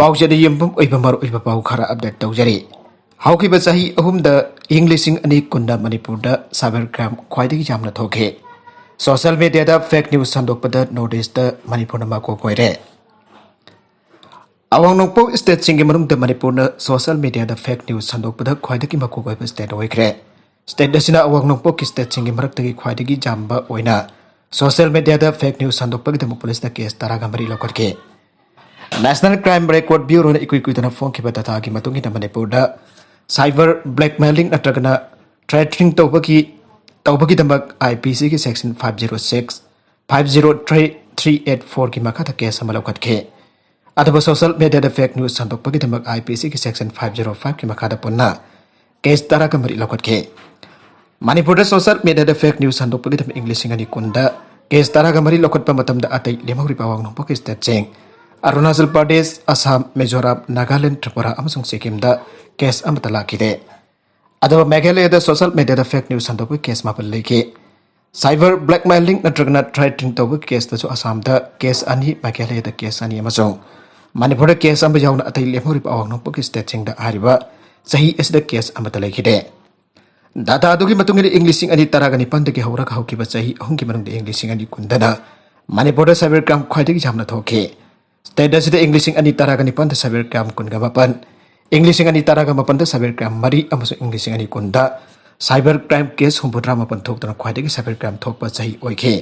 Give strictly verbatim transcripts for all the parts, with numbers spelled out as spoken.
ꯄꯥꯎꯆꯦꯗ ꯌꯨꯝꯐꯝ ꯑꯣꯏꯕ ꯃꯔꯨꯑꯣꯏꯕ ꯄꯥꯎ ꯈꯔ ꯑꯞꯗꯦꯠ ꯇꯧꯖꯔꯤ꯫ ꯍꯧꯈꯤꯕ ꯆꯍꯤ ꯑꯍꯨꯝꯗ, ꯏꯪ ꯂꯤꯁꯤꯡ ꯑꯅꯤ ꯀꯨꯟꯗ ꯃꯅꯤꯄꯨꯔꯗ cyber crime ꯈ꯭ꯋꯥꯏꯗꯒꯤ ꯌꯥꯝꯅ ꯊꯣꯛꯈꯤ꯫ ꯁꯣꯁꯤꯌꯦꯜ ꯃꯤꯗꯤꯌꯥꯗ ꯐꯦꯛ ꯅ꯭ꯌꯨꯁ ꯁꯟꯗꯣꯛꯄꯗ ꯅꯣꯔꯠ ꯏꯁꯇ ꯃꯅꯤꯄꯨꯔꯅ ꯃꯀꯣꯛ ꯑꯣꯏꯔꯦ꯫ ꯑꯋꯥꯡ ꯅꯣꯡꯄꯣꯛ ꯁ꯭ꯇꯦꯠꯁꯤꯡꯒꯤ ꯃꯅꯨꯡꯗ ꯃꯅꯤꯄꯨꯔꯅ ꯁꯣꯁꯤꯌꯦꯜ ꯃꯤꯗꯤꯌꯥꯗ ꯐꯦꯛ ꯅ꯭ꯌꯨꯁ ꯁꯟꯗꯣꯛꯄꯗ ꯈ꯭ꯋꯥꯏꯗꯒꯤ ꯃꯀꯣꯛ ꯑꯣꯏꯕ ꯁ꯭ꯇꯦꯠ ꯑꯣꯏꯈ꯭ꯔꯦ꯫ ꯁ꯭ꯇꯦꯠ ꯑꯁꯤꯅ ꯑꯋꯥꯡ ꯅꯣꯡꯄꯣꯛꯀꯤ ꯁ꯭ꯇꯦꯠꯁꯤꯡꯒꯤ ꯃꯔꯛꯇꯒꯤ ꯈ꯭ꯋꯥꯏꯗꯒꯤ ꯌꯥꯝꯕ ꯑꯣꯏꯅ ꯁꯣꯁꯤꯌꯦꯜ ꯃꯤꯗꯤꯌꯥꯗ ꯐꯦꯛ ꯅ꯭ꯌꯨꯁ ꯁꯟꯗꯣꯛꯄꯒꯤꯗꯃꯛ ꯄꯨꯂꯤꯁꯅ ꯀꯦꯁ ꯇꯔꯥꯒ ꯃꯔꯤ ꯂꯧꯈꯠꯈꯤ꯫ ꯅꯦꯁꯅꯦꯜ ꯀ꯭ꯔꯥꯏꯝ ꯔꯦꯀꯣꯔꯗ ꯕ꯭ꯌꯨꯔꯣꯅ ꯏꯀꯨꯏ ꯀꯨꯏꯗꯅ ꯐꯣꯡꯈꯤꯕ ꯗꯇꯥꯒꯤ ꯃꯇꯨꯡ ꯏꯟꯅ ꯃꯅꯤꯄꯨꯔꯗ ꯁꯥꯏꯕꯔ ꯕ꯭ꯂꯦꯛꯃꯦꯂꯤꯡ ꯅꯠꯇ꯭ꯔꯒꯅ ꯊ꯭ꯔꯦꯇꯅꯤꯡ ꯇꯧꯕꯒꯤ, ꯇꯧꯕꯒꯤꯗꯃꯛ IPCꯒꯤ section five zero six, five zero three, three eight fourꯒꯤ ꯃꯈꯥꯗ ꯀꯦꯁ ꯑꯃ ꯂꯧꯈꯠꯈꯤ꯫ ꯑꯗꯨꯕꯨ ꯁꯣꯁꯤꯌꯦꯜ ꯃꯤꯗꯤꯌꯥꯗ ꯐꯦꯛ ꯅ꯭ꯌꯨꯁ ꯁꯟꯗꯣꯛꯄꯒꯤꯗꯃꯛ IPCꯒꯤ section five zero fiveꯀꯤ ꯃꯈꯥꯗ ꯄꯨꯟꯅ ꯀꯦꯁ ꯇꯔꯥꯒ ꯃꯔꯤ ꯂꯧꯈꯠꯈꯤ꯫ ꯃꯅꯤꯄꯨꯔꯗ ꯁꯣꯁꯤꯌꯦꯜ ꯃꯤꯗꯤꯌꯥꯗ ꯐꯦꯛ ꯅ꯭ꯌꯨꯁ ꯁꯟꯗꯣꯛꯄꯒꯤꯗꯃꯛ ꯏꯪ ꯂꯤꯁꯤꯡ ꯑꯅꯤ ꯀꯨꯟꯗ ꯀꯦꯁ ꯇꯔꯥꯒ ꯃꯔꯤ ꯂꯧꯈꯠꯄ ꯃꯇꯝꯗ ꯑꯇꯩ ꯂꯦꯝꯍꯧꯔꯤꯕ ꯑꯋꯥꯡ ꯅꯣꯡꯄꯣꯛꯀꯤ ꯁ꯭ꯇꯦꯠꯁꯤꯡ ꯑꯔꯨꯅꯥꯆꯜ ꯄ꯭ꯔꯗꯦꯁ, ꯑꯁꯥꯝ, ꯃꯤꯖꯣꯔꯥꯝ, ꯅꯥꯒꯥꯂꯦꯟ, ꯇ꯭ꯔꯤꯄꯨꯔꯥ ꯑꯃꯁꯨꯡ ꯁꯤꯛꯀꯤꯝꯗ ꯀꯦꯁ ꯑꯃꯠꯇ ꯂꯥꯛꯈꯤꯗꯦ꯫ ꯑꯗꯨꯒ ꯃꯦꯘꯥꯂꯌꯗ ꯁꯣꯁꯤꯌꯦꯜ ꯃꯤꯗꯤꯌꯥꯗ ꯐꯦꯛ ꯅ꯭ꯌꯨꯁ ꯁꯟꯗꯣꯛꯄꯒꯤ ꯀꯦꯁ ꯃꯥꯄꯟ ꯂꯩꯈꯤ꯫ ꯁꯥꯏꯕꯔ ꯕ꯭ꯂꯦꯛꯃꯦꯂꯤꯡ ꯅꯠꯇ꯭ꯔꯒꯅ ꯊ꯭ꯔꯦꯇꯅꯤꯡ ꯇꯧꯕꯒꯤ ꯀꯦꯁꯇꯁꯨ ꯑꯁꯥꯝꯗ ꯀꯦꯁ ꯑꯅꯤ, ꯃꯦꯘꯥꯂꯌꯗ ꯀꯦꯁ ꯑꯅꯤ ꯑꯃꯁꯨꯡ ꯃꯅꯤꯄꯨꯔꯗ ꯀꯦꯁ ꯑꯃ ꯌꯥꯎꯅ ꯑꯇꯩ ꯂꯦꯝꯍꯧꯔꯤꯕ ꯑꯋꯥꯡ ꯅꯣꯡꯄꯣꯛꯀꯤ ꯁ꯭ꯇꯦꯠꯁꯤꯡꯗ ꯍꯥꯏꯔꯤꯕ ꯆꯍꯤ ꯑꯁꯤꯗ ꯀꯦꯁ ꯑꯃꯠꯇ ꯂꯩꯈꯤꯗꯦ꯫ ꯗꯥꯇꯥ ꯑꯗꯨꯒꯤ ꯃꯇꯨꯡ ꯏꯟꯅ ꯏꯪ ꯂꯤꯁꯤꯡ ꯑꯅꯤ ꯇꯔꯥꯒ ꯅꯤꯄꯥꯟꯗꯒꯤ ꯍꯧꯔꯒ ꯍꯧꯈꯤꯕ ꯆꯍꯤ ꯑꯍꯨꯝꯒꯤ ꯃꯅꯨꯡꯗ ꯏꯪ ꯂꯤꯁꯤꯡ ꯑꯅꯤ ꯀꯨꯟꯗꯅ ꯃꯅꯤꯄꯨꯔꯗ ꯁꯥꯏꯕꯔ ꯀ꯭ꯔꯥꯏꯝ ꯈ꯭ꯋꯥꯏꯗꯒꯤ ꯌꯥꯝꯅ ꯊꯣꯛꯈꯤ꯫ ꯁ꯭ꯇꯦꯠ ꯑꯁꯤꯗ ꯏꯪ ꯂꯤꯁꯤꯡ ꯑꯅꯤ ꯇꯔꯥꯒ ꯅꯤꯄꯥꯟꯗ ꯁꯥꯏꯕꯔ ꯀ꯭ꯔꯥꯏꯝ ꯀꯨꯟꯒ ꯃꯥꯄꯟ, ꯏꯪ ꯂꯤꯁꯤꯡ ꯑꯅꯤ ꯇꯔꯥꯒ ꯃꯥꯄꯟꯗ ꯁꯥꯏꯕꯔ ꯀ꯭ꯔꯥꯏꯝ ꯃꯔꯤ ꯑꯃꯁꯨꯡ ꯏꯪ ꯂꯤꯁꯤꯡ ꯑꯅꯤ ꯀꯨꯟꯗ ꯁꯥꯏꯕꯔ ꯀ꯭ꯔꯥꯏꯝ ꯀꯦꯁ ꯍꯨꯝꯐꯨꯇꯔꯥ ꯃꯥꯄꯟ ꯊꯣꯛꯇꯨꯅ ꯈ꯭ꯋꯥꯏꯗꯒꯤ ꯁꯥꯏꯕꯔ ꯀ꯭ꯔꯥꯏꯝ ꯊꯣꯛꯄ ꯆꯍꯤ ꯑꯣꯏꯈꯤ꯫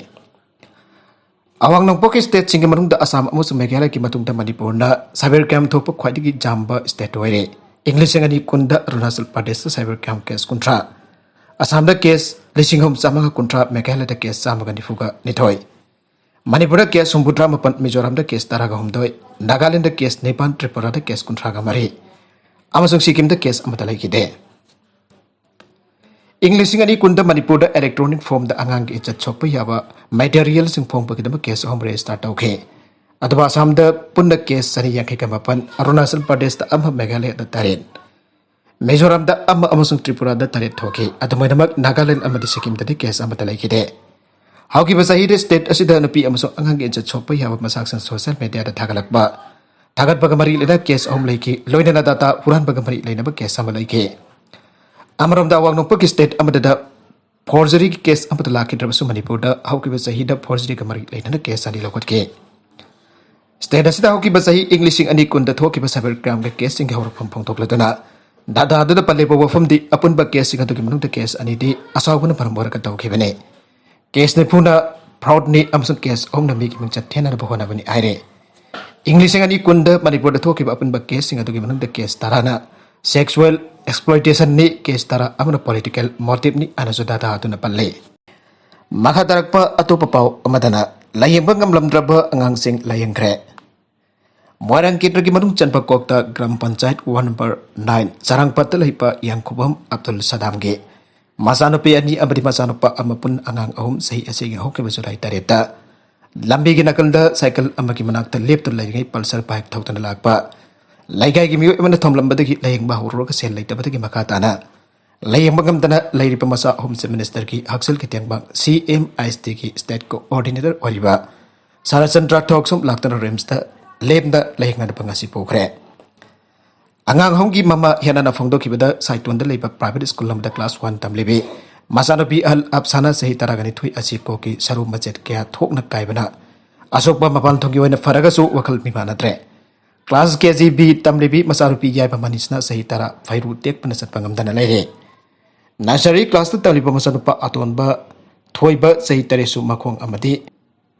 ꯑꯋꯥꯡ ꯅꯣꯡꯄꯣꯛꯀꯤ ꯁ꯭ꯇꯦꯠꯁꯤꯡꯒꯤ ꯃꯅꯨꯡꯗ ꯑꯁꯥꯝ ꯑꯃꯁꯨꯡ ꯃꯦꯘꯥꯂꯌꯒꯤ ꯃꯇꯨꯡꯗ ꯃꯅꯤꯄꯨꯔꯅ ꯁꯥꯏꯕꯔ ꯀ꯭ꯔꯥꯏꯝ ꯊꯣꯛꯄ ꯈ꯭ꯋꯥꯏꯗꯒꯤ ꯌꯥꯝꯕ ꯁ꯭ꯇꯦꯠ ꯑꯣꯏꯔꯦ꯫ ꯏꯪ ꯂꯤꯁꯤꯡ ꯑꯅꯤ ꯀꯨꯟꯗ ꯑꯔꯨꯅꯥꯆꯜ ꯄ꯭ꯔꯗꯦꯁꯇ ꯁꯥꯏꯕꯔ ꯀ꯭ꯔꯥꯏꯝ ꯀꯦꯁ ꯀꯨꯟꯊ꯭ꯔꯥ, ꯑꯁꯥꯝꯗ ꯀꯦꯁ ꯂꯤꯁꯤꯡ ꯑꯍꯨꯝ ꯆꯥꯝꯃꯉꯥ ꯀꯨꯟꯊ꯭ꯔꯥ, ꯃꯦꯘꯥꯂꯌꯗ ꯀꯦꯁ ꯆꯥꯝꯃꯒ ꯅꯤꯐꯨꯒ ꯅꯤꯊꯣꯏ, ꯃꯅꯤꯄꯨꯔꯗ ꯀꯦꯁ ꯍꯨꯝꯐꯨꯇꯔꯥ ꯃꯥꯄꯟ, ꯃꯤꯖꯣꯔꯥꯝꯗ ꯀꯦꯁ ꯇꯔꯥꯒ ꯍꯨꯝꯗꯣꯏ, ꯅꯥꯒꯥꯂꯦꯟꯗ ꯀꯦꯁ ꯅꯤꯄꯥꯟ, ꯇ꯭ꯔꯤꯄꯨꯔꯥꯗ ꯀꯦꯁ ꯀꯨꯟꯊ꯭ꯔꯥꯒ ꯃꯔꯤ ꯑꯃꯁꯨꯡ ꯁꯤꯛꯀꯤꯝꯗ ꯀꯦꯁ ꯑꯃꯠꯇ ꯂꯩꯈꯤꯗꯦ꯫ ꯏꯪ ꯂꯤꯁꯤꯡ ꯑꯅꯤ ꯀꯨꯟꯗ ꯃꯅꯤꯄꯨꯔꯗ ꯏꯂꯦꯛꯇ꯭ꯔꯣꯅꯤꯛ ꯐꯣꯔꯝꯗ ꯑꯉꯥꯡꯒꯤ ꯏꯖꯠ ꯁꯣꯛꯄ ꯌꯥꯕ ꯃꯦꯇꯔꯤꯌꯦꯜꯁꯤꯡ ꯐꯣꯡꯕꯒꯤꯗꯃꯛ ꯀꯦꯁ ꯑꯍꯨꯝ ꯔꯦꯖꯤꯁꯇꯥꯔ ꯇꯧꯈꯤ꯫ ꯑꯗꯨꯒ ꯑꯁꯥꯝꯗ ꯄꯨꯟꯅ ꯀꯦꯁ ꯆꯅꯤ ꯌꯥꯡꯈꯩꯒ ꯃꯥꯄꯟ, ꯑꯔꯨꯅꯥꯆꯜ ꯄ꯭ꯔꯗꯦꯁꯇ ꯑꯃ, ꯃꯦꯘꯥꯂꯌꯗ ꯇꯔꯦꯠ, ꯃꯤꯖꯣꯔꯥꯝꯗ ꯑꯃ ꯑꯃꯁꯨꯡ ꯇ꯭ꯔꯤꯄꯨꯔꯥꯗ ꯇꯔꯦꯠ ꯊꯣꯛꯈꯤ꯫ ꯑꯗꯨꯃꯥꯏꯅꯃꯛ ꯅꯥꯒꯥꯂꯦꯟ ꯑꯃꯗꯤ ꯁꯤꯛꯀꯤꯝꯗꯗꯤ ꯀꯦꯁ ꯑꯃꯠꯇ ꯂꯩꯈꯤꯗꯦ꯫ ꯍꯧꯈꯤꯕ ꯆꯍꯤꯗ ꯁ꯭ꯇꯦꯠ ꯑꯁꯤꯗ ꯅꯨꯄꯤ ꯑꯃꯁꯨꯡ ꯑꯉꯥꯡꯒꯤ ꯏꯖꯠ ꯁꯣꯛꯄ ꯌꯥꯕ ꯃꯆꯥꯛꯁꯤꯡ ꯁꯣꯁꯤꯌꯦꯜ ꯃꯤꯗꯤꯌꯥꯗ ꯊꯥꯒꯠꯂꯛꯄ ꯊꯥꯒꯠꯄꯒ ꯃꯔꯤ ꯂꯩꯅ ꯀꯦꯁ ꯑꯍꯨꯝ ꯂꯩꯈꯤ꯫ ꯂꯣꯏꯅꯅ ꯗꯥꯇꯥ ꯍꯨꯔꯥꯟꯕꯒ ꯃꯔꯤ ꯂꯩꯅꯕ ꯀꯦꯁ ꯑꯃ ꯂꯩꯈꯤ꯫ ꯑꯃꯔꯣꯝꯗ, ꯑꯋꯥꯡ ꯅꯣꯡꯄꯣꯛꯀꯤ ꯁ꯭ꯇꯦꯠ ꯑꯃꯗꯗ ꯐꯣꯔꯖꯔꯤꯒꯤ ꯀꯦꯁ ꯑꯃꯠꯇ ꯂꯥꯛꯈꯤꯗ꯭ꯔꯕꯁꯨ, ꯃꯅꯤꯄꯨꯔꯗ ꯍꯧꯈꯤꯕ ꯆꯍꯤꯗ ꯐꯣꯔꯖꯔꯤꯒ ꯃꯔꯤ ꯂꯩꯅꯅ ꯀꯦꯁ ꯑꯅꯤ ꯂꯧꯈꯠꯈꯤ꯫ ꯁ꯭ꯇꯦꯠ ꯑꯁꯤꯗ ꯍꯧꯈꯤꯕ ꯆꯍꯤ ꯏꯪ ꯂꯤꯁꯤꯡ ꯑꯅꯤ ꯀꯨꯟꯗ ꯊꯣꯛꯈꯤꯕ ꯁꯥꯏꯕꯔ ꯀ꯭ꯔꯥꯏꯝꯒꯤ ꯀꯦꯁꯁꯤꯡꯒꯤ ꯍꯧꯔꯛꯐꯝ ꯐꯣꯡꯗꯣꯛꯂꯗꯨꯅ, ꯗꯥꯇꯥꯗꯨꯗ ꯄꯜꯂꯤꯕ ꯋꯥꯐꯝꯗꯤ, ꯑꯄꯨꯟꯕ ꯀꯦꯁꯁꯤꯡ ꯑꯗꯨꯒꯤ ꯃꯅꯨꯡꯗ ꯀꯦꯁ ꯑꯅꯤꯗꯤ ꯑꯁꯥꯎꯕꯅ ꯃꯔꯝ ꯑꯣꯏꯔꯒ ꯇꯧꯈꯤꯕꯅꯤ꯫ ꯀꯦꯁ ꯅꯤꯐꯨꯅ ꯐ꯭ꯔꯣꯗꯅꯤ ꯑꯃꯁꯨꯡ ꯀꯦꯁ ꯑꯍꯨꯝꯅ ꯃꯤꯒꯤ ꯃꯤꯡꯆꯠ ꯊꯦꯟꯅꯅꯕ ꯍꯣꯠꯅꯕꯅꯤ ꯍꯥꯏꯔꯦ꯫ ꯏꯪ ꯂꯤꯁꯤꯡ ꯑꯅꯤ ꯀꯨꯟꯗ ꯃꯅꯤꯄꯨꯔꯗ ꯊꯣꯛꯈꯤꯕ ꯑꯄꯨꯟꯕ ꯀꯦꯁꯁꯤꯡ ꯑꯗꯨꯒꯤ ꯃꯅꯨꯡꯗ ꯀꯦꯁ ꯇꯔꯥꯅ ꯁꯦꯛꯁꯨꯋꯦꯜ ꯑꯦꯛꯁꯄ꯭ꯂꯣꯏꯇꯦꯁꯟꯅꯤ, ꯀꯦꯁ ꯇꯔꯥ ꯑꯃꯅ ꯄꯣꯂꯤꯇꯤꯀꯦꯜ ꯃꯣꯇꯤꯞꯅꯤ ꯍꯥꯏꯅꯁꯨ ꯗꯥꯇꯥ ꯑꯗꯨꯅ ꯄꯜꯂꯤ꯫ ꯃꯈꯥ ꯇꯥꯔꯛꯄ ꯑꯇꯣꯞꯄ ꯄꯥꯎ ꯑꯃꯗꯅ, ꯂꯥꯌꯦꯡꯕ ꯉꯝꯂꯝꯗ꯭ꯔꯕ ꯑꯉꯥꯡꯁꯤꯡ ꯂꯥꯌꯦꯡꯈ꯭ꯔꯦ꯫ ꯃꯣꯏꯔꯥꯡ ꯀꯦꯟꯗ꯭ꯔꯒꯤ ꯃꯅꯨꯡ ꯆꯟꯕ ꯀꯣꯛꯇ gram panchayat ward number nine ꯆꯔꯥꯡꯄꯥꯠꯇ ꯂꯩꯕ ꯌꯥꯡꯈꯨꯕꯝ ꯑꯕꯗꯨꯜ ꯁꯗꯥꯝꯒꯤ ꯃꯆꯥꯅꯨꯄꯤ ꯑꯅꯤ ꯑꯃꯗꯤ ꯃꯆꯥꯅꯨꯄꯥ ꯑꯃ, ꯄꯨꯟꯅ ꯑꯉꯥꯡ ꯑꯍꯨꯝ, ꯆꯍꯤ ꯑꯁꯤꯒꯤ ꯍꯧꯈꯤꯕ ꯖꯨꯂꯥꯏ ꯇꯔꯦꯠꯇ ꯂꯝꯕꯤꯒꯤ ꯅꯥꯀꯜꯗ ꯁꯥꯏꯀꯜ ꯑꯃꯒꯤ ꯃꯅꯥꯛꯇ ꯂꯦꯞꯇꯨꯅ ꯂꯩꯔꯤꯉꯩ ꯄꯜꯁꯔ ꯕꯥꯏꯛ ꯊꯧꯗꯨꯅ ꯂꯥꯛꯄ ꯂꯩꯀꯥꯏꯒꯤ ꯃꯤꯑꯣꯏ ꯑꯃꯅ ꯊꯣꯝꯂꯝꯕꯗꯒꯤ ꯂꯥꯌꯦꯡꯕ ꯍꯧꯔꯨꯔꯒ ꯁꯦꯜ ꯂꯩꯇꯕꯗꯒꯤ ꯃꯈꯥ ꯇꯥꯅ ꯂꯥꯌꯦꯡꯕ ꯉꯝꯗꯅ ꯂꯩꯔꯤꯕ ꯃꯆꯥ ꯑꯍꯨꯝ ꯆꯤꯐ ꯃꯤꯅꯤꯁꯇꯔꯒꯤ ꯍꯛꯁꯦꯜꯒꯤ ꯇꯦꯡꯕꯥꯡ, ꯁꯤ ꯑꯦꯝ ꯑꯥꯏ ꯑꯦꯁ ꯇꯤꯒꯤ ꯁ꯭ꯇꯦꯠ ꯀꯣꯑꯣꯔꯗꯤꯅꯦꯇꯔ ꯑꯣꯏꯔꯤꯕ ꯁꯔꯆꯟꯗ꯭ꯔ ꯊꯣꯛꯁꯨꯝ ꯂꯥꯛꯇꯨꯅ ꯔꯤꯝꯁꯇ ꯂꯦꯝꯅ ꯂꯥꯌꯦꯡꯅꯅꯕ ꯉꯁꯤ ꯄꯨꯈ꯭ꯔꯦ꯫ ꯑꯉꯥꯡ ꯑꯍꯨꯝꯒꯤ ꯃꯃꯥ ꯍꯦꯅꯥꯅ ꯐꯣꯡꯗꯣꯛꯈꯤꯕꯗ, ꯁꯥꯏꯇꯣꯟꯗ ꯂꯩꯕ ꯄ꯭ꯔꯥꯏꯚꯦꯠ ꯁ꯭ꯀꯨꯜ ꯑꯃꯗ ꯀ꯭ꯂꯥꯁ ꯋꯥꯟ ꯇꯝꯂꯤꯕꯤ ꯃꯆꯥꯅꯨꯄꯤ ꯑꯍꯜ ꯑꯞꯁꯥꯅꯥ, ꯆꯍꯤ ꯇꯔꯥꯒ ꯅꯤꯊꯣꯏ ꯑꯁꯤ ꯀꯣꯛꯀꯤ ꯁꯔꯨ ꯃꯆꯦꯠ ꯀꯌꯥ ꯊꯣꯛꯅ ꯀꯥꯏꯕꯅ ꯑꯁꯣꯛꯄ ꯃꯄꯥꯟꯊꯣꯡꯒꯤ ꯑꯣꯏꯅ ꯐꯔꯒꯁꯨ ꯋꯥꯈꯜ ꯃꯤꯃꯥꯟꯅꯗ꯭ꯔꯦ꯫ ꯀ꯭ꯂꯥꯁ ꯀꯦ ꯖꯤ ꯕꯤ ꯇꯝꯂꯤꯕꯤ ꯃꯆꯥꯅꯨꯄꯤ ꯌꯥꯏꯃ ꯃꯅꯤꯁꯅ ꯆꯍꯤ ꯇꯔꯥ ꯐꯩꯔꯨ ꯇꯦꯛꯄꯅ ꯆꯠꯄ ꯉꯝꯗꯅ ꯂꯩꯔꯦ꯫ ꯅꯔꯁꯔꯤ ꯀ꯭ꯂꯥꯁꯇ ꯇꯝꯂꯤꯕ ꯃꯆꯥꯅꯨꯄꯥ ꯑꯇꯣꯟꯕ ꯊꯣꯏꯕ, ꯆꯍꯤ ꯇꯔꯦꯠꯁꯨ ꯃꯈꯣꯡ ꯑꯃꯗꯤ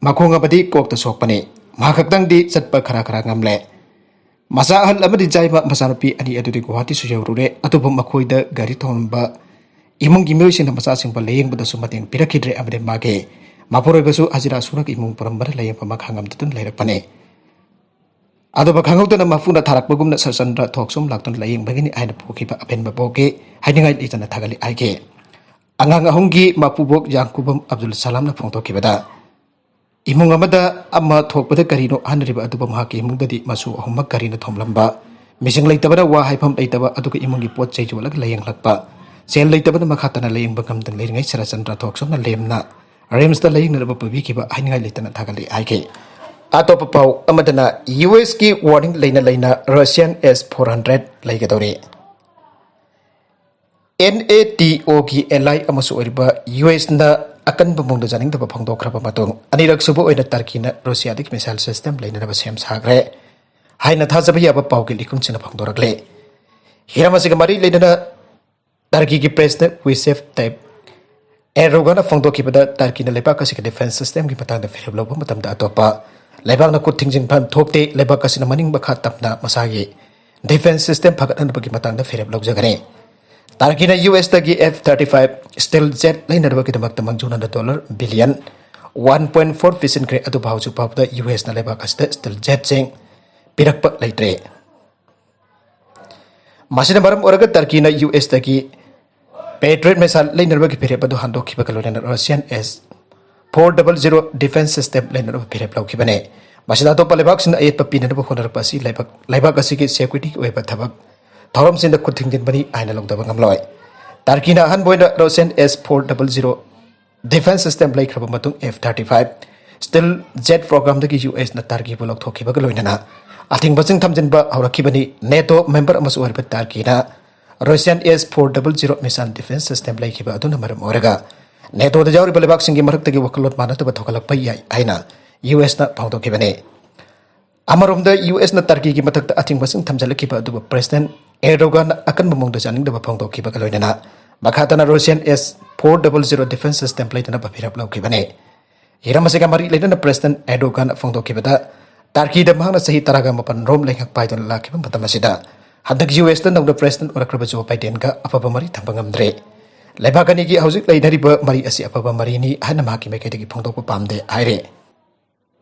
ꯃꯈꯣꯡ ꯑꯃꯗꯤ ꯀꯣꯛꯇ ꯁꯣꯛꯄꯅꯤ꯫ ꯃꯍꯥꯛ ꯈꯛꯇꯪꯗꯤ ꯆꯠꯄ ꯈꯔ ꯈꯔ ꯉꯝꯂꯦ꯫ ꯃꯆꯥ ꯑꯍꯜ ꯑꯃꯗꯤ ꯌꯥꯏꯃ ꯃꯆꯥꯅꯨꯄꯤ ꯑꯅꯤ ꯑꯗꯨꯗꯤ ꯒꯨꯋꯥꯍꯥꯇꯤꯁꯨ ꯌꯧꯔꯨꯔꯦ꯫ ꯑꯗꯨꯕꯨ ꯃꯈꯣꯏꯗ ꯒꯥꯔꯤ ꯊꯧꯔꯝꯕ ꯏꯃꯨꯡꯒꯤ ꯃꯤꯑꯣꯏꯁꯤꯡꯅ ꯃꯆꯥꯁꯤꯡꯕꯨ ꯂꯥꯌꯦꯡꯕꯗꯁꯨ ꯃꯇꯦꯡ ꯄꯤꯔꯛꯈꯤꯗ꯭ꯔꯦ ꯑꯃꯗꯤ ꯃꯥꯒꯤ ꯃꯄꯨꯔꯣꯏꯕꯁꯨ ꯍꯖꯤꯔꯥ ꯁꯨꯔꯒ ꯏꯃꯨꯡ ꯄꯨꯔꯝꯕꯅ ꯂꯥꯌꯦꯡꯕ ꯃꯈꯥ ꯉꯝꯗꯗꯨꯅ ꯂꯩꯔꯛꯄꯅꯤ꯫ ꯑꯗꯨꯕꯨ ꯈꯪꯍꯧꯗꯅ ꯃꯄꯨꯅ ꯊꯥꯔꯛꯄꯒꯨꯝꯅ ꯁꯔꯆꯟꯗ꯭ꯔ ꯊꯣꯛꯁꯨꯝ ꯂꯥꯛꯇꯨꯅ ꯂꯥꯌꯦꯡꯕꯒꯤꯅꯤ ꯍꯥꯏꯅ ꯄꯨꯈꯤꯕ ꯑꯄꯦꯟꯕ ꯄꯣꯛꯈꯤ, ꯍꯥꯏꯅꯤꯡꯉꯥꯏ ꯂꯩꯇꯅ ꯊꯥꯒꯠꯂꯤ ꯍꯥꯏꯈꯤ꯫ ꯑꯉꯥꯡ ꯑꯍꯨꯝꯒꯤ ꯃꯄꯨꯕꯣꯛ ꯌꯥꯡꯀꯨꯕꯝ ꯑꯕꯗꯨꯜ ꯁꯂꯥꯝꯅ ꯐꯣꯡꯗꯣꯛꯈꯤꯕꯗ, ꯏꯃꯨꯡ ꯑꯃꯗ ꯑꯃ ꯊꯣꯛꯄꯗ ꯀꯔꯤꯅꯣ ꯑꯍꯟꯔꯤꯕ ꯑꯗꯨꯕꯨ ꯃꯍꯥꯛꯀꯤ ꯏꯃꯨꯡꯗꯗꯤ ꯃꯆꯨ ꯑꯍꯨꯝꯃꯛ ꯒꯥꯔꯤꯅ ꯊꯣꯝꯂꯝꯕ, ꯃꯤꯁꯤꯡ ꯂꯩꯇꯕꯅ ꯋꯥ ꯍꯥꯏꯐꯝ ꯂꯩꯇꯕ, ꯑꯗꯨꯒ ꯏꯃꯨꯡꯒꯤ ꯄꯣꯠ ꯆꯩ ꯌꯣꯜꯂꯒ ꯂꯥꯌꯦꯡꯂꯛꯄ, ꯁꯦꯜ ꯂꯩꯇꯕꯅ ꯃꯈꯥ ꯇꯥꯅ ꯂꯥꯌꯦꯡꯕ ꯉꯝꯗꯅ ꯂꯩꯔꯤꯉꯩ ꯁꯔꯆꯟꯗ꯭ꯔ ꯊꯣꯛꯁꯨꯝꯅ ꯂꯦꯝꯅ ꯔꯤꯝꯁꯇ ꯂꯥꯌꯦꯡꯅꯅꯕ ꯄꯨꯕꯤꯈꯤꯕ, ꯍꯥꯏꯅꯤꯡꯉꯥꯏ ꯂꯩꯇꯅ ꯊꯥꯒꯠꯂꯤ ꯍꯥꯏꯈꯤ꯫ ꯑꯇꯣꯞꯄ ꯄꯥꯎ ꯑꯃꯗꯅ, ꯌꯨ ꯑꯦꯁꯀꯤ ꯋꯥꯔꯅꯤꯡ ꯂꯩꯅ ꯂꯩꯅ ꯔꯁꯤꯌꯥꯟ ꯑꯦꯁ ꯐꯣꯔ ꯍꯟꯗ꯭ꯔꯦꯠ ꯂꯩꯒꯗꯧꯔꯤ꯫ ꯑꯦꯟ ꯑꯦ ꯇꯤ ꯑꯣꯒꯤ ꯑꯦꯂꯥꯏ ꯑꯃꯁꯨ ꯑꯣꯏꯔꯤꯕ ꯌꯨ ꯑꯦꯁꯅ ꯑꯀꯟꯕ ꯃꯑꯣꯡꯗ ꯌꯥꯅꯤꯡꯗꯕ ꯐꯣꯡꯗꯣꯛꯈ꯭ꯔꯕ ꯃꯇꯨꯡ, ꯑꯅꯤꯔꯛ ꯁꯨꯕ ꯑꯣꯏꯅ ꯇꯔꯀꯤꯅ ꯔꯨꯁꯤꯌꯥꯗꯒꯤ ꯃꯤꯁꯥꯏꯜ ꯁꯤꯁꯇꯦꯝ ꯂꯩꯅꯅꯕ ꯁꯦꯝ ꯁꯥꯈ꯭ꯔꯦ ꯍꯥꯏꯅ ꯊꯥꯖꯕ ꯌꯥꯕ ꯄꯥꯎꯒꯤ ꯂꯤꯈꯨꯝꯁꯤꯡꯅ ꯐꯣꯡꯗꯣꯔꯛꯂꯤ꯫ ꯍꯤꯔꯝ ꯑꯁꯤꯒ ꯃꯔꯤ ꯂꯩꯅꯅ ꯇꯔꯀꯤꯒꯤ ꯄ꯭ꯔꯦꯁꯤꯗꯦꯟ ꯔꯤꯁꯦꯞ ꯇꯥꯏꯞ ꯑꯦꯔꯗꯣꯒꯥꯟꯅ ꯐꯣꯡꯗꯣꯛꯈꯤꯕꯗ, ꯇꯔꯀꯤꯅ ꯂꯩꯕꯥꯛ ꯑꯁꯤꯒꯤ ꯗꯤꯐꯦꯟꯁ ꯁꯤꯁꯇꯦꯝꯒꯤ ꯃꯇꯥꯡꯗ ꯐꯤꯔꯦꯞ ꯂꯧꯕ ꯃꯇꯝꯗ ꯑꯇꯣꯞꯄ ꯂꯩꯕꯥꯛꯅ ꯈꯨꯠ ꯊꯤꯡꯖꯤꯟꯐꯝ ꯊꯣꯛꯇꯦ, ꯂꯩꯕꯥꯛ ꯑꯁꯤꯅ ꯃꯅꯤꯡ ꯃꯈꯥ ꯇꯝꯅ ꯃꯁꯥꯒꯤ ꯗꯤꯐꯦꯟꯁ ꯁꯤꯁꯇꯦꯝ ꯐꯒꯠꯍꯟꯕꯒꯤ ꯃꯇꯥꯡꯗ ꯐꯤꯔꯦꯞ ꯂꯧꯖꯒꯅꯤ꯫ ꯇꯔꯀꯤꯅ ꯌꯨ ꯑꯦꯁꯇꯒꯤ F thirty five stealth jet ꯂꯩꯅꯅꯕꯒꯤꯗꯃꯛꯇ ꯃꯥꯡꯖꯧꯅꯅ dollar billion one point four ꯄꯤꯁꯤꯟꯈ꯭ꯔꯦ, ꯑꯗꯨꯕꯨ ꯍꯧꯖꯤꯛ ꯐꯥꯎꯕꯗ ꯌꯨ ꯑꯦꯁꯅ ꯂꯩꯕꯥꯛ ꯑꯁꯤꯗ ꯁ꯭ꯇꯦꯜ ꯖꯦꯠꯁꯤꯡ ꯄꯤꯔꯛꯄ ꯂꯩꯇ꯭ꯔꯦ꯫ ꯃꯁꯤꯅ ꯃꯔꯝ ꯑꯣꯏꯔꯒ ꯇꯔꯀꯤꯅ ꯌꯨ ꯑꯦꯁꯇꯒꯤ ꯄꯦꯇ꯭ꯔꯤꯌꯠ ꯃꯤꯁꯥꯏꯜ ꯂꯩꯅꯅꯕꯒꯤ ꯐꯤꯔꯦꯞ ꯑꯗꯨ ꯍꯟꯗꯣꯛꯈꯤꯕꯒ ꯂꯣꯏꯅꯅ Russian S four double zero defence system ꯂꯩꯅꯅꯕ ꯐꯤꯔꯦꯞ ꯂꯧꯈꯤꯕꯅꯤ꯫ ꯃꯁꯤꯅ ꯑꯇꯣꯞꯄ ꯂꯩꯕꯥꯛꯁꯤꯡꯅ ꯑꯌꯦꯠꯄ ꯄꯤꯅꯅꯕ ꯍꯣꯠꯅꯔꯛꯄ ꯑꯁꯤ ꯂꯩꯕꯥꯛ, ꯂꯩꯕꯥꯛ ꯑꯁꯤꯒꯤ ꯁꯦꯀ꯭ꯌꯨꯔꯤꯇꯤꯒꯤ ꯑꯣꯏꯕ ꯊꯕꯛ ꯊꯧꯔꯝꯁꯤꯡꯗ ꯈꯨꯠ ꯊꯤꯡꯖꯤꯟꯕꯅꯤ ꯍꯥꯏꯅ ꯂꯧꯗꯕ ꯉꯝꯂꯣꯏ꯫ ꯇꯔꯀꯤꯅ ꯑꯍꯥꯟꯕ ꯑꯣꯏꯅ Russian S four double zero defence system ꯂꯩꯈ꯭ꯔꯕ ꯃꯇꯨꯡ, F thirty five stealth jet ꯄ꯭ꯔꯣꯒ꯭ꯔꯥꯝꯗꯒꯤ ꯌꯨ ꯑꯦꯁꯅ ꯇꯔꯀꯤꯕꯨ ꯂꯧꯊꯣꯛꯈꯤꯕꯒ ꯂꯣꯏꯅꯅ ꯑꯊꯤꯡꯕꯁꯤꯡ ꯊꯝꯖꯤꯟꯕ ꯍꯧꯔꯛꯈꯤꯕꯅꯤ꯫ ꯅꯦꯇꯣ ꯃꯦꯝꯕꯔ ꯑꯃꯁꯨ ꯑꯣꯏꯔꯤꯕ ꯇꯔꯀꯤꯅ Russian S four double zero missile defence system ꯂꯩꯈꯤꯕ ꯑꯗꯨꯅ ꯃꯔꯝ ꯑꯣꯏꯔꯒ ꯅꯦꯇꯣꯗ ꯌꯥꯎꯔꯤꯕ ꯂꯩꯕꯥꯛꯁꯤꯡꯒꯤ ꯃꯔꯛꯇꯒꯤ ꯋꯥꯈꯜꯂꯣꯟ ꯃꯥꯟꯅꯗꯕ ꯊꯣꯛꯍꯜꯂꯛꯄ ꯌꯥꯏ ꯍꯥꯏꯅ ꯌꯨ ꯑꯦꯁꯅ ꯐꯣꯡꯗꯣꯛꯈꯤꯕꯅꯤ꯫ ꯑꯃꯔꯣꯝꯗ, ꯌꯨ ꯑꯦꯁꯅ ꯇꯔꯀꯤꯒꯤ ꯃꯊꯛꯇ ꯑꯊꯤꯡꯕꯁꯤꯡ ꯊꯝꯖꯤꯜꯂꯛꯈꯤꯕ ꯑꯗꯨꯕꯨ ꯄ꯭ꯔꯦꯁꯤꯗꯦꯟ ꯑꯦꯔꯗꯣꯒꯥꯟꯅ ꯑꯀꯟꯕ ꯃꯑꯣꯡꯗ ꯌꯥꯅꯤꯡꯗꯕ ꯐꯣꯡꯗꯣꯛꯈꯤꯕꯒ ꯂꯣꯏꯅꯅ ꯃꯈꯥ ꯇꯥꯅ Russian S four double zero defence system ꯂꯩꯅꯅꯕ ꯐꯤꯔꯞ ꯂꯧꯈꯤꯕꯅꯤ꯫ ꯍꯤꯔꯝ ꯑꯁꯤꯒ ꯃꯔꯤ ꯂꯩꯅꯅ ꯄ꯭ꯔꯦꯁꯤꯗꯦꯟ ꯑꯦꯔꯗꯣꯒꯥꯟꯅ ꯐꯣꯡꯗꯣꯛꯈꯤꯕꯗ, ꯇꯔꯀꯤꯗ ꯃꯍꯥꯛꯅ ꯆꯍꯤ ꯇꯔꯥꯒ ꯃꯥꯄꯟ ꯔꯣꯝ ꯂꯩꯉꯥꯛ ꯄꯥꯏꯗꯨꯅ ꯂꯥꯛꯈꯤꯕ ꯃꯇꯝ ꯑꯁꯤꯗ ꯍꯟꯗꯛ ꯌꯨ ꯑꯦꯁꯇ ꯅꯧꯅ ꯄ꯭ꯔꯦꯁꯤꯗꯦꯟ ꯑꯣꯏꯔꯛꯈ꯭ꯔꯕ ꯖꯣ ꯕꯥꯏꯗꯦꯟꯒ ꯑꯐꯕ ꯃꯔꯤ ꯊꯝꯕ ꯉꯝꯗ꯭ꯔꯦ꯫ ꯂꯩꯕꯥꯛ ꯑꯅꯤꯒꯤ ꯍꯧꯖꯤꯛ ꯂꯩꯅꯔꯤꯕ ꯃꯔꯤ ꯑꯁꯤ ꯑꯐꯕ ꯃꯔꯤꯅꯤ ꯍꯥꯏꯅ ꯃꯍꯥꯛꯀꯤ ꯃꯥꯏꯀꯩꯗꯒꯤ ꯐꯣꯡꯗꯣꯛꯄ ꯄꯥꯝꯗꯦ ꯍꯥꯏꯔꯦ꯫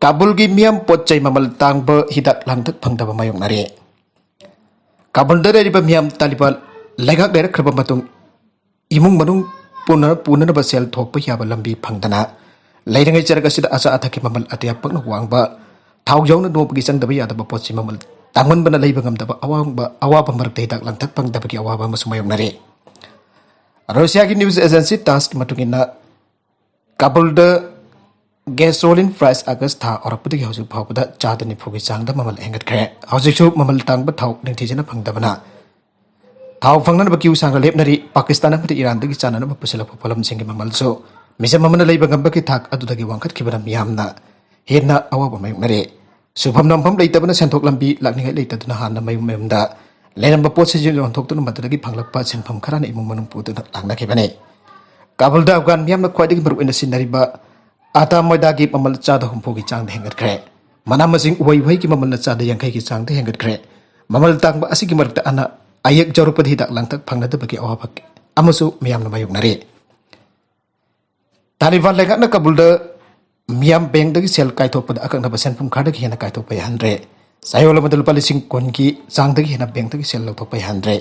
ꯀꯥꯕꯨꯜꯒꯤ ꯃꯤꯌꯥꯝ ꯄꯣꯠ ꯆꯩ ꯃꯃꯜ ꯇꯥꯡꯕ, ꯍꯤꯗꯥꯛ ꯂꯥꯡꯊꯛ ꯐꯪꯗꯕ ꯃꯥꯌꯣꯛꯅꯔꯦ꯫ ꯀꯥꯕꯨꯜꯗ ꯂꯩꯔꯤꯕ ꯃꯤꯌꯥꯝ ꯇꯥꯂꯤꯕꯥꯟ ꯂꯩꯉꯥꯛ ꯂꯩꯔꯛꯈ꯭ꯔꯕ ꯃꯇꯨꯡ, ꯏꯃꯨꯡ ꯃꯅꯨꯡ ꯄꯨꯅ-, ꯄꯨꯅꯅꯕ ꯁꯦꯜ ꯊꯣꯛꯄ ꯌꯥꯕ ꯂꯝꯕꯤ ꯐꯪꯗꯅ ꯂꯩꯔꯤꯉꯩ ꯆꯔꯛ ꯑꯁꯤꯗ ꯑꯆꯥ ꯑꯊꯛꯀꯤ ꯃꯃꯜ ꯑꯇꯤꯌꯥ ꯄꯛꯅ ꯋꯥꯡꯕ, ꯊꯥꯎ ꯌꯥꯎꯅ ꯅꯣꯡꯃꯒꯤ ꯆꯪꯗꯕ ꯌꯥꯗꯕ ꯄꯣꯠꯁꯤ ꯃꯃꯜ ꯇꯥꯡꯃꯟꯕꯅ ꯂꯩꯕ ꯉꯝꯗꯕ ꯑꯋꯥꯡꯕ, ꯑꯋꯥꯕ ꯃꯔꯛꯇ ꯍꯤꯗꯥꯛ ꯂꯥꯡꯊꯛ ꯐꯪꯗꯕꯒꯤ ꯑꯋꯥꯕ ꯑꯃꯁꯨ ꯃꯥꯌꯣꯛꯅꯔꯤ꯫ ꯔꯨꯁꯤꯌꯥꯒꯤ ꯅ꯭ꯌꯨꯁ ꯑꯦꯖꯦꯟꯁꯤ ꯇꯥꯁꯀꯤ ꯃꯇꯨꯡ ꯏꯟꯅ, ꯀꯥꯕꯨꯜꯗ Gasoline price August ꯊꯥ ꯍꯧꯔꯛꯄꯗꯒꯤ ꯍꯧꯖꯤꯛ ꯐꯥꯎꯕꯗ ꯆꯥꯗ ꯅꯤꯐꯨꯒꯤ ꯆꯥꯡꯗ ꯃꯃꯜ ꯍꯦꯟꯒꯠꯈ꯭ꯔꯦ꯫ ꯍꯧꯖꯤꯛꯁꯨ ꯃꯃꯜ ꯇꯥꯡꯕ ꯊꯥꯎ ꯅꯤꯡꯊꯤꯖꯅ ꯐꯪꯗꯕꯅ ꯊꯥꯎ ꯐꯪꯅꯅꯕ queue ꯁꯥꯡꯅ ꯂꯦꯞꯅꯔꯤ꯫ ꯄꯥꯀꯤꯁꯇꯥꯟ ꯑꯃꯗꯤ ꯏꯔꯥꯟꯗꯒꯤ ꯆꯥꯅꯅꯕ ꯄꯨꯁꯤꯜꯂꯛꯄ ꯄꯣꯠꯂꯝꯁꯤꯡꯒꯤ ꯃꯃꯜꯁꯨ ꯃꯤꯆꯝ ꯑꯃꯅ ꯂꯩꯕ ꯉꯝꯕꯒꯤ ꯊꯥꯛ ꯑꯗꯨꯗꯒꯤ ꯋꯥꯡꯈꯠꯈꯤꯕꯅ ꯃꯤꯌꯥꯝꯅ ꯍꯦꯟꯅ ꯑꯋꯥꯕ ꯃꯥꯌꯣꯛꯅꯔꯦ꯫ ꯁꯨꯐꯝ ꯅꯣꯝꯐꯝ ꯂꯩꯇꯕꯅ ꯁꯦꯟꯊꯣꯛ ꯂꯝꯕꯤ ꯂꯥꯛꯅꯤꯡꯉꯥꯏ ꯂꯩꯇꯗꯨꯅ ꯍꯥꯟꯅ ꯃꯌꯨꯝ ꯃꯌꯨꯝꯗ ꯂꯩꯔꯝꯕ ꯄꯣꯠꯁꯤꯡꯁꯨ ꯌꯣꯟꯊꯣꯛꯇꯨꯅ ꯃꯗꯨꯗꯒꯤ ꯐꯪꯂꯛꯄ ꯁꯦꯟꯐꯝ ꯈꯔꯅ ꯏꯃꯨꯡ ꯃꯅꯨꯡ ꯄꯨꯗꯨꯅ ꯂꯥꯛꯅꯈꯤꯕꯅꯤ꯫ ꯀꯥꯕꯨꯜꯗ ꯑꯐꯒꯥꯟ ꯃꯤꯌꯥꯝꯅ ꯈ꯭ꯋꯥꯏꯗꯒꯤ ꯃꯔꯨꯑꯣꯏꯅ ꯁꯤꯖꯤꯟꯅꯔꯤꯕ ꯑꯥꯇꯥ ꯃꯣꯏꯗꯥꯒꯤ ꯃꯃꯜ ꯆꯥꯗ ꯍꯨꯝꯐꯨꯒꯤ ꯆꯥꯡꯗ ꯍꯦꯟꯒꯠꯈ꯭ꯔꯦ꯫ ꯃꯅꯥ ꯃꯁꯤꯡ, ꯎꯍꯩ ꯋꯥꯍꯩꯒꯤ ꯃꯃꯜꯅ ꯆꯥꯗ ꯌꯥꯡꯈꯩꯒꯤ ꯆꯥꯡꯗ ꯍꯦꯟꯒꯠꯈ꯭ꯔꯦ꯫ ꯃꯃꯜ ꯇꯥꯡꯕ ꯑꯁꯤꯒꯤ ꯃꯔꯛꯇ ꯑꯅꯥ ꯑꯌꯦꯛ ꯌꯥꯎꯔꯛꯄꯗ ꯍꯤꯗꯥꯛ ꯂꯥꯡꯊꯛ ꯐꯪꯅꯗꯕꯒꯤ ꯑꯋꯥꯕ ꯑꯃꯁꯨ ꯃꯤꯌꯥꯝꯅ ꯃꯥꯌꯣꯛꯅꯔꯤ꯫ ꯇꯥꯂꯤꯕꯥꯟ ꯂꯩꯉꯥꯛꯅ ꯀꯥꯕꯨꯜꯗ ꯃꯤꯌꯥꯝ ꯕꯦꯡꯗꯒꯤ ꯁꯦꯜ ꯀꯥꯏꯊꯣꯛꯄꯗ ꯑꯀꯛꯅꯕ ꯁꯦꯟꯐꯝ ꯈꯔꯗꯒꯤ ꯍꯦꯟꯅ ꯀꯥꯏꯊꯣꯛꯄ ꯌꯥꯍꯟꯗ꯭ꯔꯦ꯫ ꯆꯌꯣꯜ ꯑꯃꯗ ꯂꯨꯄꯥ ꯂꯤꯁꯤꯡ ꯀꯨꯟꯒꯤ ꯆꯥꯡꯗꯒꯤ ꯍꯦꯟꯅ ꯕꯦꯡꯛꯇꯒꯤ ꯁꯦꯜ ꯂꯧꯊꯣꯛꯄ ꯌꯥꯍꯟꯗ꯭ꯔꯦ꯫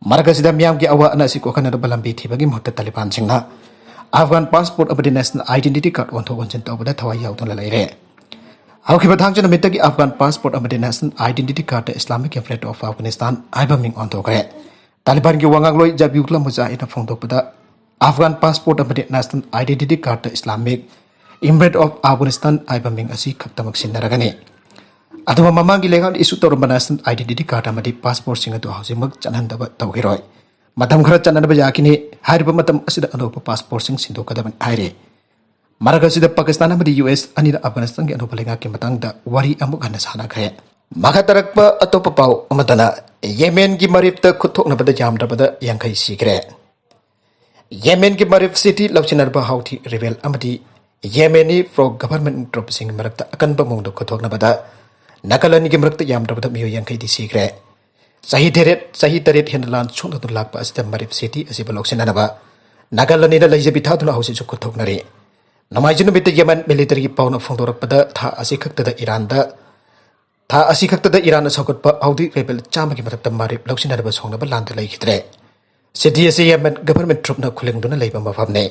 ꯃꯔꯛ ꯑꯁꯤꯗ ꯃꯤꯌꯥꯝꯒꯤ ꯑꯋꯥ ꯑꯅꯥ ꯑꯁꯤ ꯀꯣꯛꯍꯟꯅꯕ ꯂꯝꯕꯤ ꯊꯤꯕꯒꯤ ꯃꯍꯨꯠꯇ ꯇꯥꯂꯤꯕꯥꯟꯁꯤꯡꯅ ꯑꯐꯒꯥꯟ ꯄꯥꯁꯄꯣꯔꯠ ꯑꯃꯗꯤ ꯅꯦꯁꯅꯦꯜ ꯑꯥꯏꯗꯦꯟꯇꯤꯇꯤ ꯀꯥꯔꯗ ꯑꯣꯟꯊꯣꯛ ꯑꯣꯟꯁꯤꯟ ꯇꯧꯕꯗ ꯊꯋꯥꯏ ꯌꯥꯎꯗꯨꯅ ꯂꯩꯔꯦ꯫ ꯍꯧꯈꯤꯕ ꯊꯥꯡꯖ ꯅꯨꯃꯤꯠꯇꯒꯤ ꯑꯐꯒꯥꯟ ꯄꯥꯁꯄꯣꯔꯠ ꯑꯃꯗꯤ national identity card Islamic imperative of Afghanistan ꯍꯥꯏꯕ ꯃꯤꯡ ꯑꯣꯟꯊꯣꯛꯈ꯭ꯔꯦ꯫ ꯇꯥꯂꯤꯕꯥꯟꯒꯤ ꯋꯥꯉꯥꯡꯂꯣꯏ ꯖꯕꯤꯎꯜꯂꯥ ꯃꯨꯖꯥꯍꯤꯗꯅ ꯐꯣꯡꯗꯣꯛꯄꯗ, ꯑꯐꯒꯥꯟ ꯄꯥꯁꯄꯣꯔꯠ ꯑꯃꯗꯤ national identity card Islamic imperative of Afghanistan ꯍꯥꯏꯕ ꯃꯤꯡ ꯑꯁꯤ ꯈꯛꯇꯃꯛ ꯁꯤꯖꯤꯟꯅꯔꯒꯅꯤ꯫ ꯑꯗꯨꯒ ꯃꯃꯥꯡꯒꯤ ꯂꯩꯉꯥꯛꯅ ꯏꯁꯨ ꯇꯧꯔꯝꯕ ꯅꯦꯁꯅꯦꯜ ꯑꯥꯏꯗꯦꯟꯇꯤꯇꯤ ꯀꯥꯔꯗ ꯑꯃꯗꯤ ꯄꯥꯁꯄꯣꯔꯠꯁꯤꯡ ꯑꯗꯨ ꯍꯧꯖꯤꯛꯃꯛ ꯆꯠꯍꯟꯗꯕ ꯇꯧꯈꯤꯔꯣꯏ꯫ ꯃꯇꯝ ꯈꯔ ꯆꯠꯅꯅꯕ ꯌꯥꯈꯤꯅꯤ꯫ ꯍꯥꯏꯔꯤꯕ ꯃꯇꯝ ꯑꯁꯤꯗ ꯑꯅꯧꯕ ꯄꯥꯁꯄꯣꯔꯠꯁꯤꯡ ꯁꯤꯟꯗꯣꯛꯀꯗꯕꯅꯤ ꯍꯥꯏꯔꯤ꯫ ꯃꯔꯛ ꯑꯁꯤꯗ ꯄꯥꯀꯤꯁꯇꯥꯟ ꯑꯃꯗꯤ ꯌꯨ ꯑꯦꯁ ꯑꯅꯤꯅ ꯑꯐꯒꯥꯅꯤꯁꯇꯥꯟꯒꯤ ꯑꯅꯧꯕ ꯂꯩꯉꯥꯛꯀꯤ ꯃꯇꯥꯡꯗ ꯋꯥꯔꯤ ꯑꯃꯨꯛ ꯍꯟꯅ ꯁꯥꯟꯅꯈ꯭ꯔꯦ꯫ ꯃꯈꯥ ꯇꯥꯔꯛꯄ ꯑꯇꯣꯞꯄ ꯄꯥꯎ ꯑꯃꯗꯅ, ꯌꯦꯃꯦꯟꯒꯤ ꯃꯔꯤꯞꯇ ꯈꯨꯠ ꯊꯣꯛꯅꯕꯗ ꯌꯥꯝꯗ꯭ꯔꯕꯗ ꯌꯥꯡꯈꯩ ꯁꯤꯈ꯭ꯔꯦ꯫ ꯌꯦꯃꯦꯟꯒꯤ ꯃꯔꯤꯞ ꯁꯤꯇꯤ ꯂꯧꯁꯤꯟꯅꯔꯕ ꯍꯥꯎꯊꯤ ꯔꯤꯕꯦꯜ ꯑꯃꯗꯤ ꯌꯦꯃꯦꯅꯤ ꯄ꯭ꯔꯣ ꯒꯚꯔꯟꯃꯦꯟ ꯇ꯭ꯔꯨꯞꯁꯤꯡꯒꯤ ꯃꯔꯛꯇ ꯑꯀꯟꯕ ꯃꯑꯣꯡꯗ ꯈꯨꯠꯊꯣꯛꯅꯕꯗ ꯅꯥꯀꯜ ꯑꯅꯤꯒꯤ ꯃꯔꯛꯇ ꯌꯥꯝꯗ꯭ꯔꯕꯗ ꯃꯤꯑꯣꯏ ꯌꯥꯡꯈꯩꯗꯤ ꯁꯤꯈ꯭ꯔꯦ꯫ ꯆꯍꯤ ꯇꯔꯦꯠ, ꯆꯍꯤ ꯇꯔꯦꯠ ꯍꯦꯟꯅ ꯂꯥꯟ ꯁꯣꯛꯅꯗꯨꯅ ꯂꯥꯛꯄ ꯑꯁꯤꯗ ꯃꯔꯤꯞ ꯁꯤꯇꯤ ꯑꯁꯤꯕꯨ ꯂꯧꯁꯤꯟꯅꯅꯕ ꯅꯥꯀꯜ ꯑꯅꯤꯅ ꯂꯩꯖꯕꯤ ꯊꯥꯗꯨꯅ ꯍꯧꯖꯤꯛꯁꯨ ꯈꯨꯠꯊꯣꯛꯅꯔꯤ꯫ ꯅꯣꯡꯃꯥꯏꯖꯤꯡ ꯅꯨꯃꯤꯠꯇ ꯌꯦꯃꯦꯟ ꯃꯤꯂꯤꯇꯔꯤꯒꯤ ꯄꯥꯎꯅ ꯐꯣꯡꯗꯣꯔꯛꯄꯗ, ꯊꯥ ꯑꯁꯤ ꯈꯛꯇꯗ ꯏꯔꯥꯟꯗ, ꯊꯥ ꯑꯁꯤ ꯈꯛꯇꯗ ꯏꯔꯥꯟꯅ ꯁꯧꯒꯠꯄ ꯍꯥꯎꯗꯤ ꯔꯦꯕꯦꯜ ꯆꯥꯝꯃꯒꯤ ꯃꯊꯛꯇ ꯃꯔꯤꯞ ꯂꯧꯁꯤꯟꯅꯅꯕ ꯁꯣꯛꯅꯕ ꯂꯥꯟꯗ ꯂꯩꯈꯤꯗ꯭ꯔꯦ꯫ ꯁꯤꯇꯤ ꯑꯁꯤ ꯌꯦꯃꯦꯟ ꯒꯚꯔꯟꯃꯦꯟ ꯇ꯭ꯔꯨꯞꯅ ꯈꯨꯂꯤꯡꯗꯨꯅ ꯂꯩꯕ ꯃꯐꯝꯅꯤ꯫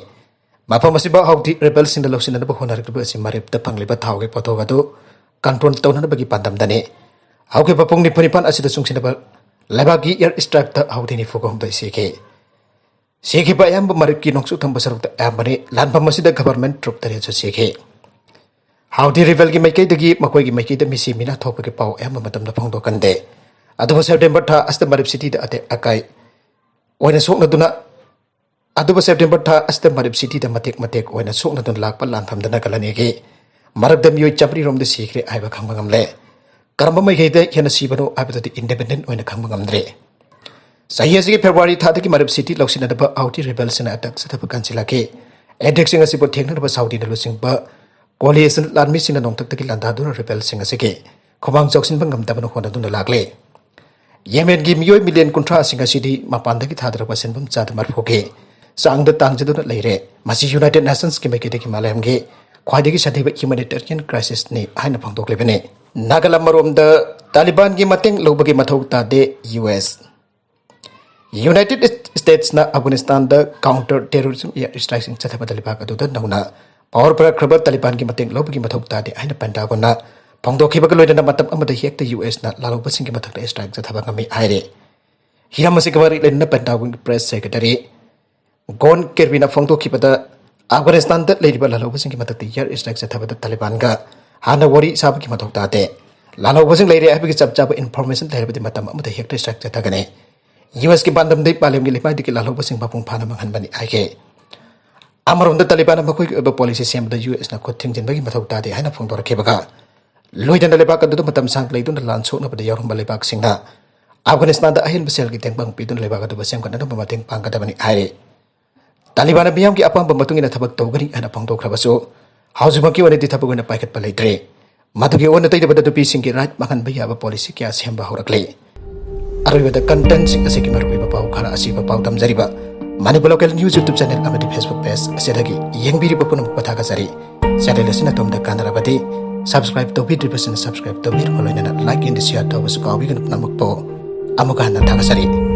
ꯃꯐꯝ ꯑꯁꯤꯕꯨ ꯍꯥꯎꯗꯤ ꯔꯦꯕꯦꯜꯁꯤꯡꯅ ꯂꯧꯁꯤꯟꯅꯅꯕ ꯍꯣꯠꯅꯔꯛꯂꯤꯕ ꯑꯁꯤ ꯃꯔꯤꯞꯇ ꯐꯪꯂꯤꯕ ꯊꯥꯎꯒꯤ ꯄꯣꯠꯊꯣꯛ ꯑꯗꯨ ꯀꯟꯇ꯭ꯔꯣꯜ ꯇꯧꯅꯅꯕꯒꯤ ꯄꯥꯟꯗꯝꯗꯅꯤ꯫ ꯍꯧꯈꯤꯕ ꯄꯨꯡ ꯅꯤꯐꯨ ꯅꯤꯄꯥꯟ ꯑꯁꯤꯗ ꯆꯨꯡꯁꯤꯟꯅꯕ ꯂꯩꯕꯥꯛꯀꯤ ꯑꯦꯌꯔ ꯏꯁꯇ꯭ꯔꯥꯏꯛꯇ ꯍꯥꯎꯗꯤ ꯅꯤꯐꯨ ꯍꯨꯝꯗꯣꯏ ꯁꯤꯈꯤ꯫ ꯁꯤꯈꯤꯕ ꯑꯌꯥꯝꯕ ꯃꯔꯤꯞꯀꯤ ꯅꯣꯡꯆꯨꯞ ꯊꯪꯕ ꯁꯔꯨꯛꯇ ꯑꯌꯥꯝꯕꯅꯤ꯫ ꯂꯥꯟꯐꯝ ꯑꯁꯤꯗ ꯒꯚꯔꯟꯃꯦꯟ ꯇ꯭ꯔꯨꯞ ꯇꯔꯦꯠꯁꯨ ꯁꯤꯈꯤ꯫ ꯍꯥꯎꯗꯤ ꯔꯤꯕꯦꯜꯒꯤ ꯃꯥꯏꯀꯩꯗꯒꯤ ꯃꯈꯣꯏꯒꯤ ꯃꯥꯏꯀꯩꯗ ꯃꯤꯁꯤ ꯃꯤꯅꯥ ꯊꯣꯛꯄꯒꯤ ꯄꯥꯎ ꯑꯌꯥꯝꯕ ꯃꯇꯝꯗ ꯐꯣꯡꯗꯣꯛꯀꯟꯗꯦ꯫ ꯑꯗꯨꯕꯨ ꯁꯦꯞꯇꯦꯝꯕꯔ ꯊꯥ ꯑꯁꯤꯗ ꯃꯔꯤꯞ ꯁꯤꯇꯤꯗ ꯑꯇꯦꯛ ꯑꯀꯥꯏ ꯑꯣꯏꯅ ꯁꯣꯛꯅꯗꯨꯅ, ꯑꯗꯨꯕꯨ ꯁꯦꯞꯇꯦꯝꯕꯔ ꯊꯥ ꯑꯁꯤꯗ ꯃꯔꯤꯞ ꯁꯤꯇꯤꯗ ꯃꯇꯦꯛ ꯃꯇꯦꯛ ꯑꯣꯏꯅ ꯁꯣꯛꯅꯗꯨꯅ ꯂꯥꯛꯄ ꯂꯥꯟꯐꯝꯗ ꯅꯥꯒꯥꯂꯦꯟꯒꯤ ꯃꯔꯛꯇ ꯃꯤꯑꯣꯏ ꯆꯥꯃꯔꯤ ꯔꯣꯝꯗꯤ ꯁꯤꯈ꯭ꯔꯦ ꯍꯥꯏꯕ ꯈꯪꯕ ꯉꯝꯂꯦ꯫ ꯀꯔꯝꯕ ꯃꯥꯏꯀꯩꯗ ꯍꯦꯟꯅ ꯁꯤꯕꯅꯣ ꯍꯥꯏꯕꯗꯨꯗꯤ ꯏꯟꯗꯤꯄꯦꯟꯗꯦꯟ ꯑꯣꯏꯅ ꯈꯪꯕ ꯉꯝꯗ꯭ꯔꯦ꯫ ꯆꯍꯤ ꯑꯁꯤꯒꯤ ꯐꯦꯕ꯭ꯔꯨꯋꯥꯔꯤ ꯊꯥꯗꯒꯤ ꯃꯔꯤꯞ ꯁꯤꯇꯤ ꯂꯧꯁꯤꯟꯅꯗꯕ ꯍꯥꯎꯇꯤ ꯔꯤꯕꯦꯜꯁꯤꯡꯅ ꯑꯦꯇꯦꯛ ꯆꯠꯊꯕ ꯀꯟꯁꯤꯜꯂꯛꯈꯤ꯫ ꯑꯦꯇꯦꯛꯁꯤꯡ ꯑꯁꯤꯕꯨ ꯊꯦꯡꯅꯅꯕ ꯁꯥꯎꯗꯤꯅ ꯂꯨꯆꯤꯡꯕ ꯀꯣꯂꯤꯌꯦꯁꯟ ꯂꯥꯟꯃꯤꯁꯤꯡꯅ ꯅꯣꯡꯊꯛꯇꯒꯤ ꯂꯥꯟꯗꯥꯗꯨꯅ ꯔꯤꯕꯦꯜꯁꯤꯡ ꯑꯁꯤꯒꯤ ꯈꯨꯃꯥꯡ ꯆꯥꯎꯁꯤꯟꯕ ꯉꯝꯗꯕꯅ ꯍꯣꯠꯅꯗꯨꯅ ꯂꯥꯛꯂꯤ꯫ ꯌꯦꯃꯦꯟꯒꯤ ꯃꯤꯑꯣꯏ ꯃꯤꯂꯤꯌꯟ ꯀꯨꯟꯊ꯭ꯔꯥꯁꯤꯡ ꯑꯁꯤꯗꯤ ꯃꯄꯥꯟꯗꯒꯤ ꯊꯥꯗꯔꯛꯄ ꯁꯦꯟꯐꯝ ꯆꯥꯗ ꯃꯔꯐꯨꯒꯤ ꯆꯥꯡꯗ ꯇꯥꯡꯖꯗꯨꯅ ꯂꯩꯔꯦ꯫ ꯃꯁꯤ ꯌꯨꯅꯥꯏꯇꯦꯗ ꯅꯦꯁꯟꯁꯀꯤ ꯃꯥꯏꯀꯩꯗꯒꯤ ꯃꯥꯂꯦꯝꯒꯤ ꯈ꯭ꯋꯥꯏꯗꯒꯤ ꯁꯥꯊꯤꯕ ꯍ꯭ꯌꯨꯃꯦꯅꯤꯇꯦꯔꯤꯌꯟ ꯀ꯭ꯔꯥꯏꯁꯤꯁꯅꯤ ꯍꯥꯏꯅ ꯐꯣꯡꯗꯣꯛꯂꯤꯕꯅꯤ꯫ ꯅꯥꯒꯥꯂꯝ ꯑꯃꯔꯣꯝꯗ ꯇꯥꯂꯤꯕꯥꯟꯒꯤ ꯃꯇꯦꯡ ꯂꯧꯕꯒꯤ ꯃꯊꯧ ꯇꯥꯗꯦ, ꯌꯨ ꯑꯦꯁ꯫ ꯌꯨꯅꯥꯏꯇꯦꯗ ꯏꯁꯇꯦꯠꯁꯅ ꯑꯐꯒꯥꯅꯤꯁꯇꯥꯟꯗ ꯀꯥꯎꯟꯇꯔ ꯇꯦꯔꯣꯔꯤꯖꯝ ꯏꯌꯥꯔ ꯏꯁꯇ꯭ꯔꯥꯏꯛꯁꯤꯡ ꯆꯠꯊꯕꯗ ꯂꯩꯕꯥꯛ ꯑꯗꯨꯗ ꯅꯧꯅ ꯄꯥꯋꯔ ꯄꯨꯔꯛꯈ꯭ꯔꯕ ꯇꯥꯂꯤꯕꯥꯟꯒꯤ ꯃꯇꯦꯡ ꯂꯧꯕꯒꯤ ꯃꯊꯧ ꯇꯥꯗꯦ ꯍꯥꯏꯅ ꯄꯦꯟꯇꯥꯒꯣꯟꯅ ꯐꯣꯡꯗꯣꯛꯈꯤꯕꯒ ꯂꯣꯏꯅꯅ ꯃꯇꯝ ꯑꯃꯗ ꯍꯦꯛꯇ ꯌꯨ ꯑꯦꯁꯅ ꯂꯥꯜꯍꯧꯕꯁꯤꯡꯒꯤ ꯃꯊꯛꯇ ꯏꯁꯇ꯭ꯔꯥꯏꯛ ꯆꯠꯊꯕ ꯉꯝꯃꯤ ꯍꯥꯏꯔꯤ꯫ ꯍꯤꯔꯝ ꯑꯁꯤꯒ ꯃꯔꯤ ꯂꯩꯅꯅ ꯄꯦꯟꯇꯥꯒꯣꯟꯒꯤ ꯄ꯭ꯔꯦꯁ ꯁꯦꯀ꯭ꯔꯦꯇꯔꯤ ꯒꯣꯟ ꯀꯦꯔꯕꯤꯅ ꯐꯣꯡꯗꯣꯛꯈꯤꯕꯗ, ꯑꯐꯒꯥꯅꯤꯁꯇꯥꯟꯗ ꯂꯩꯔꯤꯕ ꯂꯥꯜꯍꯧꯕꯁꯤꯡꯒꯤ ꯃꯊꯛꯇ ꯏꯌꯥꯔ ꯏꯁꯇ꯭ꯔꯥꯏꯛ ꯆꯠꯊꯕꯗ ꯇꯥꯂꯤꯕꯥꯟꯒ ꯍꯥꯟꯅ ꯋꯥꯔꯤ ꯁꯥꯕꯒꯤ ꯃꯊꯧ ꯇꯥꯗꯦ꯫ ꯂꯥꯜꯍꯧꯕꯁꯤꯡ ꯂꯩꯔꯦ ꯍꯥꯏꯕꯒꯤ ꯆꯞ ꯆꯥꯕ ꯏꯟꯐꯣꯔꯃꯦꯁꯟ ꯂꯩꯔꯕꯗꯤ ꯃꯇꯝ ꯑꯃꯗ ꯍꯦꯛꯇ ꯏꯁꯇ꯭ꯔꯥꯏꯛ ꯆꯠꯊꯒꯅꯤ꯫ ꯌꯨ ꯑꯦꯁꯀꯤ ꯄꯥꯟꯗꯝꯗꯤ ꯃꯥꯂꯦꯝꯒꯤ ꯂꯩꯃꯥꯏꯗꯒꯤ ꯂꯥꯜꯍꯧꯕꯁꯤꯡ ꯃꯄꯨꯡ ꯐꯥꯅ ꯃꯥꯡꯍꯟꯕꯅꯤ ꯍꯥꯏꯈꯤ꯫ ꯑꯃꯔꯣꯝꯗ ꯇꯥꯂꯤꯕꯥꯟꯅ ꯃꯈꯣꯏꯒꯤ ꯑꯣꯏꯕ ꯄꯣꯂꯤꯁꯤ ꯁꯦꯝꯕꯗ ꯌꯨ ꯑꯦꯁꯅ ꯈꯨꯠ ꯊꯤꯡꯖꯤꯟꯕꯒꯤ ꯃꯊꯧ ꯇꯥꯗꯦ ꯍꯥꯏꯅ ꯐꯣꯡꯗꯣꯔꯛꯈꯤꯕꯒ ꯂꯣꯏꯅꯅ ꯂꯩꯕꯥꯛ ꯑꯗꯨꯗ ꯃꯇꯝ ꯁꯥꯡꯅ ꯂꯩꯗꯨꯅ ꯂꯥꯟ ꯁꯣꯛꯅꯕꯗ ꯌꯥꯎꯔꯝꯕ ꯂꯩꯕꯥꯛꯁꯤꯡꯅ ꯑꯐꯒꯥꯅꯤꯁꯇꯥꯟꯗ ꯑꯍꯦꯟꯕ ꯁꯦꯜꯒꯤ ꯇꯦꯡꯕꯥꯡ ꯄꯤꯗꯨꯅ ꯂꯩꯕꯥꯛ ꯑꯗꯨꯕꯨ ꯁꯦꯝꯒꯠꯅꯅꯕ ꯃꯇꯦꯡ ꯄꯥꯡꯒꯗꯕꯅꯤ ꯍꯥꯏꯔꯤ꯫ ꯇꯥꯂꯤꯕꯥꯟꯅ ꯃꯤꯌꯥꯝꯒꯤ ꯑꯄꯥꯝꯕ ꯃꯇꯨꯡ ꯏꯟꯅ ꯊꯕꯛ ꯇꯧꯒꯅꯤ ꯍꯥꯏꯅ ꯐꯣꯡꯗꯣꯛꯈ꯭ꯔꯕꯁꯨ, ꯍꯧꯖꯤꯛꯃꯛꯀꯤ ꯑꯣꯏꯅꯗꯤ ꯊꯕꯛ ꯑꯣꯏꯅ ꯄꯥꯏꯈꯠꯄ ꯂꯩꯇ꯭ꯔꯤ꯫ ꯃꯗꯨꯒꯤ ꯑꯣꯟꯅ ꯇꯩꯅꯕꯗ ꯅꯨꯄꯤꯁꯤꯡꯒꯤ ꯔꯥꯏꯠ ꯃꯥꯡꯍꯟꯕ ꯌꯥꯕ ꯄꯣꯂꯤꯁꯤ ꯀꯌꯥ ꯁꯦꯝꯕ ꯍꯧꯔꯛꯂꯤ꯫ ꯑꯔꯣꯏꯕꯗ ꯀꯟꯇꯦꯟꯁꯤꯡ ꯑꯁꯤꯒꯤ ꯃꯔꯨꯑꯣꯏꯕ ꯄꯥꯎ ꯈꯔ ꯑꯁꯤꯕ ꯄꯥꯎ ꯇꯝꯖꯔꯤꯕ Manipur local news YouTube channel ꯑꯃꯗꯤ ꯐꯦꯁꯕꯨꯛ ꯄꯦꯖ ꯑꯁꯤꯗꯒꯤ ꯌꯦꯡꯕꯤꯔꯤꯕ ꯄꯨꯝꯅꯃꯛꯄꯨ ꯊꯥꯒꯠꯆꯔꯤ꯫ ꯆꯦꯅꯦꯜ ꯑꯁꯤꯅ ꯑꯗꯣꯝꯗ ꯀꯥꯟꯅꯔꯕꯗꯤ ꯁꯕꯁꯀ꯭ꯔꯥꯏꯕ ꯇꯧꯕꯤꯗ꯭ꯔꯤꯕꯁꯤꯡꯅ ꯁꯕꯁꯀ꯭ꯔꯥꯏꯕ ꯇꯧꯕꯤꯔꯕ ꯂꯣꯏꯅꯅ ꯂꯥꯏꯛ ꯑꯦꯟ ꯁꯤꯌꯥꯔ ꯇꯧꯕꯁꯨ ꯀꯥꯎꯕꯤꯒꯅꯨ ꯄꯨꯝꯅꯃꯛꯄꯨ꯫ ꯑꯃꯨꯛꯀ ꯍꯟꯅ ꯊꯥꯒꯠꯆꯔꯤ꯫